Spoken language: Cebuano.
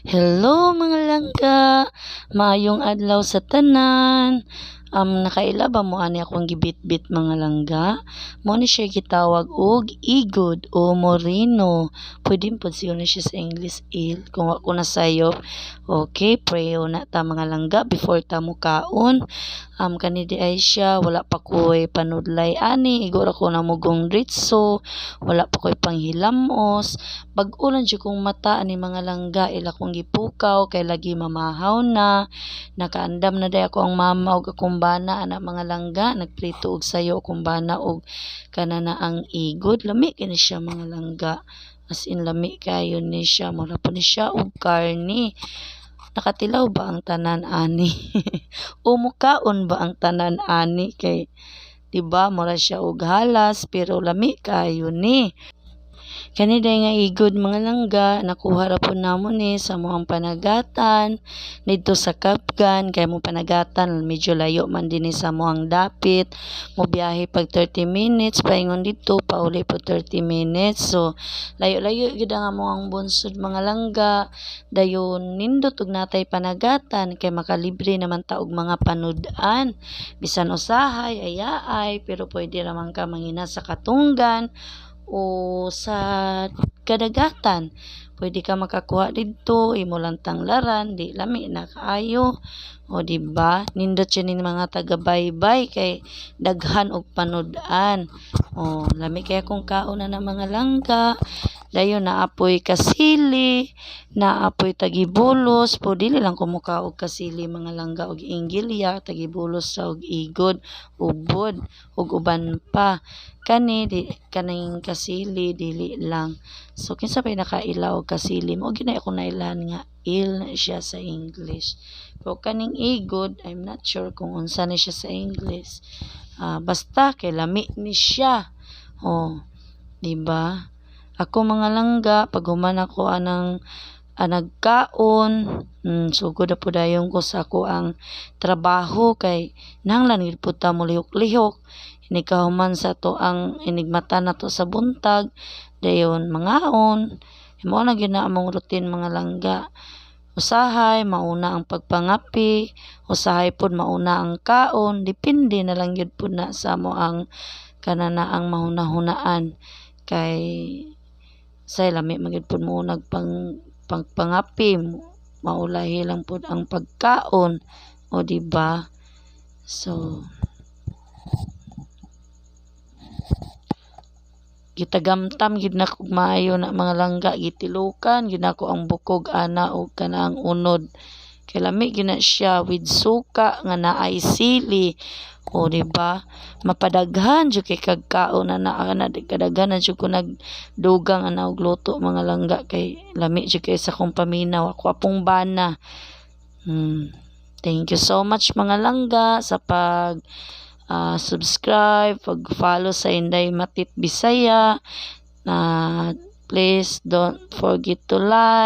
Hello, mga langga! Maayong adlaw sa tanan. Nakaila ba mo ani akong gibitbit, mga langga? Mao ni siya gitawag og igod o moreno. Pwede pod siguro ni siya sa English eel kung wa ko nasayop. Okay, pray na ta, mga langga, before ta mokaon. Kani diay siya, wala pa ko'y panudlay ani, igo ra ko namugong diretso, wala pa ko'y panghilamos. Bag-o lang jud kong mata ani, mga langga, ila kong gipukaw kay lagi mamahaw na. Nakaandam na diay ako ang mama ug akong bana ana, mga langga, nagprito og sayo akong bana og kana na ang igod. Lami kini siya, mga langga. As in lami kaayo ni siya, mura po ni siya og karne. Nakatilaw ba ang tanan ani? O mukaon ba ang tanan ani? Kay di ba mura siya og halas, pero lami kaayo ni. Kani diay nga igod, mga langga, nakuha ra pud namo ni sa among panagatan didto sa Kapgan kay among panagatan medyo layo man dinhi sa among dapit. Mobiyahe pag 30 minutes paingon didto, pauli pud 30 minutes. So layo-layo gyud ang among bunsod, mga langga. Dayon nindot og natay panagatan kay makalibre naman ta og mga panud-an. Bisan usahay ayaay, pero pwede ra man ka mangina sa katunggan o sa kadagatan. Pwede ka makakuha didto, imo lang tanglaran, di lami na kaayo. O di ba? Nindot siya ning mga taga-baybay kay daghan og panud-an. O lami kay akong kaon na mga langga. Dayon naa poy kasili, naa poy tagibulos, po dili lang ko mukaon og kasili, mga langga, og inggilya, tagibulos sa og igod, ubod ug uban pa. Kani di kaning kasili dili lang. So kinsa pay nakaila og kasili, mao gyud na akong nailhan nga eel na siya sa English. Pero kaning igod, I'm not sure kung unsa ni siya sa English. Basta kay lami ni siya. Oh, di ba? Ako, mga langga, pag human ako anang nagkaon, sugod na pud dayon ko sa ako ang trabaho kay nahanglan gyud pud ta molihok-lihok. Inig kahuman sa ato ang inigmata nato sa buntag, dayon mangaon. Mao na gyud na among routine, mga langga. Usahay mauna ang pagpangape, usahay pod mauna ang kaon, depende na lang gyud pud na sa amo ang kana na ang mahuna-hunaan kay say lami man gyud pud mounag pang pagpangape, maulahi lang pud ang pagkaon, o di ba? So gitagamtam gyud nako og maayo na, mga langga, gitilukan gyud nako ang bukog ana og kanang unod. Kay lami gyud na siya with suka nga naay sili. O di ba? Mapadaghan jud kay kag kaon ana ana, kadaghan na jud ko nagdugang ana og luto, mga langga, kay lami jud kay sa akong paminaw, ako apong bana. Thank you so much, mga langga, sa pag subscribe, pag-follow sa Inday Matit Bisaya. Na please don't forget to like.